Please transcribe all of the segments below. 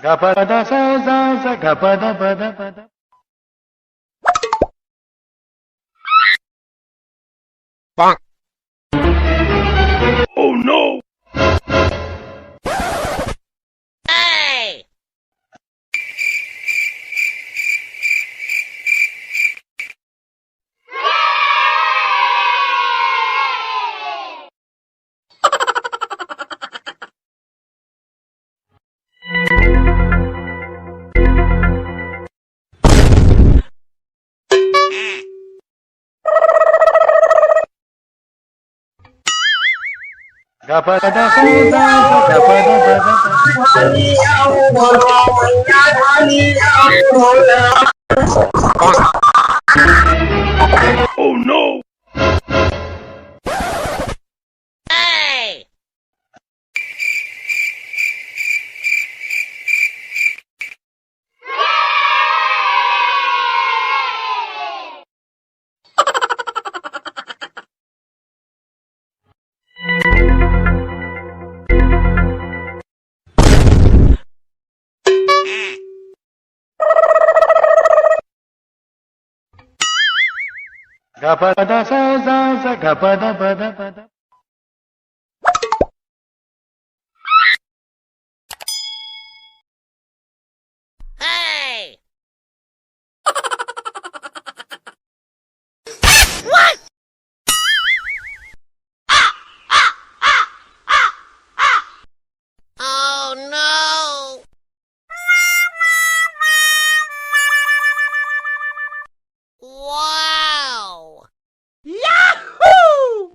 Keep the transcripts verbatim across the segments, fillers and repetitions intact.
Ga pa da sa sa sa ga pa da pa da pa da. Oh no! Oh no! Ga pa da sa sa sa ga pa da pa da pa da. Hey! What? Oh no! Wow! Yahoo!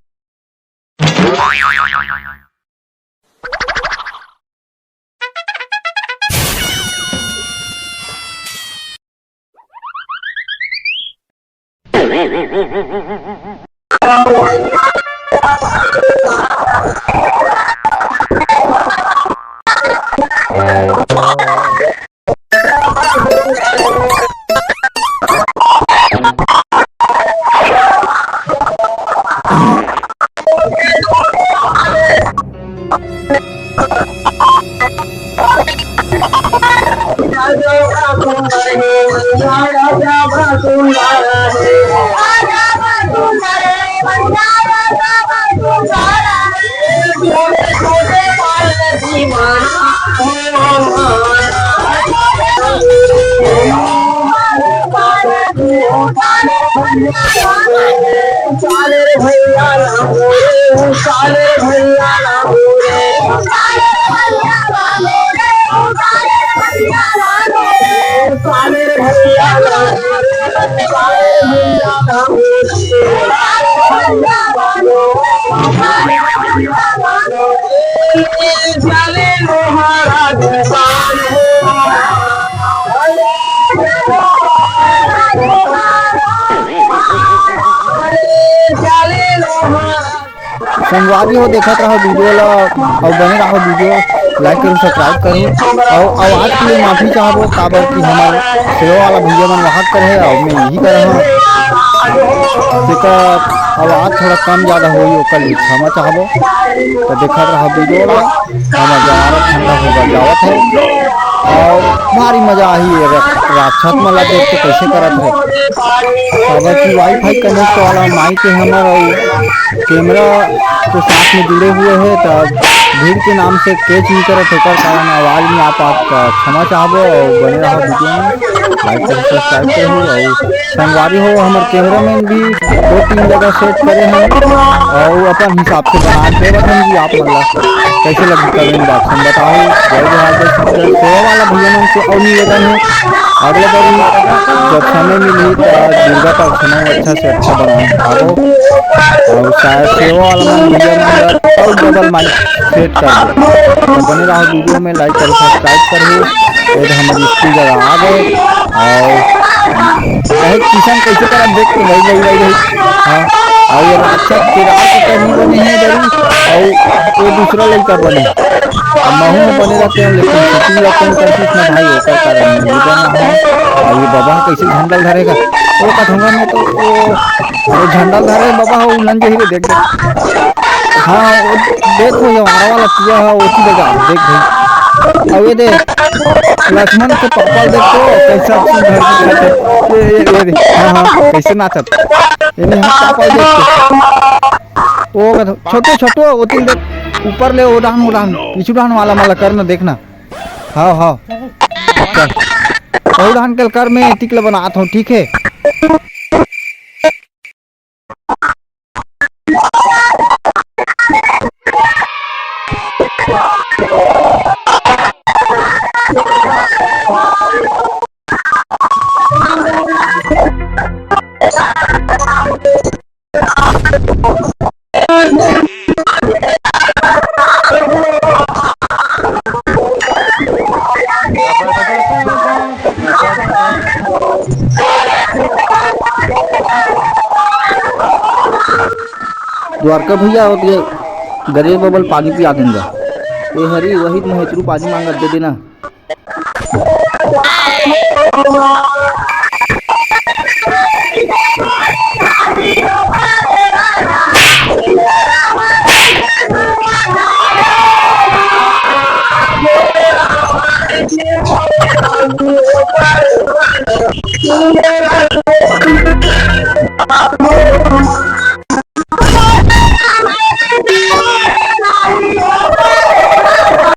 संगवारी हो, देखत रहो video ला अउ बने रहो video, like करो, subscribe करो। अउ आवाज के लिए माफी चाहबो, काबर कि हमर सेवा वाला भैया मन वहाक करे हे अउ मैं यही करे हूँ। तेकर आवाज थोड़ा कम ज्यादा होही, ओकर लिए क्षमा चाहबो। तो देखत रहो वीडियो ला, हमर जवारा ठंडा होगा जावत है अउ भारी मजा आही ये रा-, राक्षस मन ला देख के कैसे करत है। काबर कि Wi-Fi connect वाला mic है हमर अउ camera के साथ में जुड़े हुए हैं, तो भीड़ के नाम से catch नहीं करत, एकर कारण आवाज नहीं आ पात, तो क्षमा चाहबो अउ बने रहो वीडियो में, like करो, subscribe करो। अउ संगवारी हो, हमर cameraman भी दो तीन जगह set करे हैं अउ अपन हिसाब से बना के रखन जी। आप मन ला कैसे लगी comment box में बताओ। जय जोहार, जय छत्तीसगढ़। सेवा वाला भैया मन से अउ निवेदन है, अगले बार जब समय मिलही तो दुर्गा प्रार्थना अच्छा से अच्छा बना के दिखाबो। अउ शायद सेवा वाला मन भैया मन ला अउ double mic set कर दे। तो बने रहो वीडियो में, like करो, subscribe करो। ये तो हमारी स्कूल जगह आ गए। अउ बहुत किसान कैसे करत देख के भाई, भाई, भाई, भाई। हाँ, अउ ये राक्षस के राज के करनी बने हैं जरूर। अउ वो दूसरा लड़का बने। अब महू में बने रहते हैं, लेकिन shooting ला कौन करती इतना भाई, एकर कारण नहीं बना है। अउ ये बाबा कैसे झंडा धरेगा? वो कठौंगा में तो वो, अरे झंडा धरे बाबा, वो नंजे ही देख, देख। हाँ, वो देख, वो ये हमारा वाला पिया है, वो की जगह देख भाई। अउ ये दे, लक्ष्मण के पापा ल देख तो, कैसा सुंदर दिखत हे। ये, ये, ये दे, हाँ, हाँ, कैसे नाचत। ये नहीं, हाँ, पापा ल देख तो। ओ, छोटू, छोटू, वो तीन देख, ऊपर ले, वो डहन, वो डहन, पीछू डहन वाला मला कर ना, देखना। हाँ, हाँ। चल। वो डहन कल कर, मैं एतिक ल बनात हूँ, ठीक है? द्वारका भैया होत गए, गरीब बबल पानी पिया देंगे। ये हरी वही महेतरू पानी मांगत दे देना।